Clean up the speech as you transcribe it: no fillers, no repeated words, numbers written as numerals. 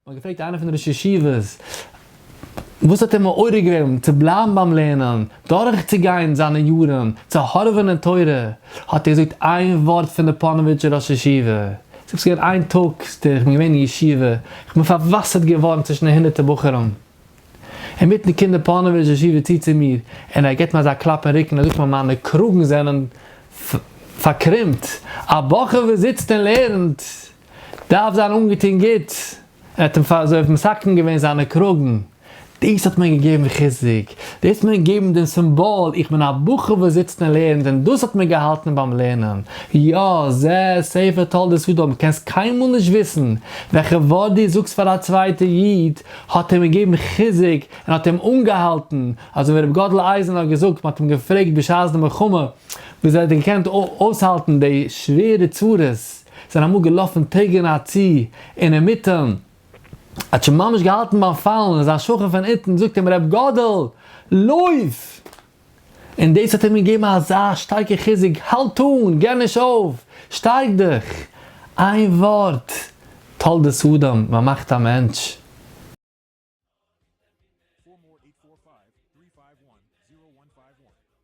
מען האט געפרעגט איינער פון די ראשי ישיבות וואס האט אים מעורר געווען צו בלייבן ביים לערנען, דורכצוגיין זיינע יארן, צו הארעווען אין תורה, האט ער געזאגט איין ווארט פון די פאנאוויטשער ראש ישיבה, ס'איז געווען איין טאג, איך בין געווען אין ישיבה, איך בין פארוואסערט געווארן צווישן די הונדערטער בחורים, אינמיטן קומט דער פאנאוויטשער ראש ישיבה צו צו מיר, און ער געבט מיר אזא קלאפ אין רוקן, ער זאגט מיר מיינע קראגן זענען פארקרומט, א בחור וואס זיצט און לערנט דארף זיין אנגעטון גוט, ער האט אים פאר אזוי מסכם געווען זיינע קראגן, דאס האט מיר געגעבן חיזוק, דאס האט מיר געגעבן דעם סימבאל, איך בין א בחור וואס זיצט און לערנט, און דאס האט מיר געהאלטן ביים לערנען. יא, זה ספר תולדות אדם, קענסט קיינמאל נישט וויסן וועלכע ווארט דו זאגסט פאר א צווייטע איד, האט אים געגעבן חיזוק און האט אים אנגעהאלטן, אזוי ווי רבי גאדל אייזן האט געזאגט, מען האט אים געפרעגט בשעת די מלחמה, וויאזוי האט ער געקענט אויסהאלטן די שווערע צרות, זענען אמאל געלאפן טעג און א צו, און אינמיטן האט שוין ממש געהאלטן ביים פאלן, און זיין שכן פון אונטן זאגט אים ר' גאדל, לויף! און דאס האט אים געגעבן אזא שטארקע חיזוק, האלט אן, געב נישט אויף, שטארק דיך! איין ווארט, תולדות אדם, מען מאכט א מענטש. 4 more 845 351 0151.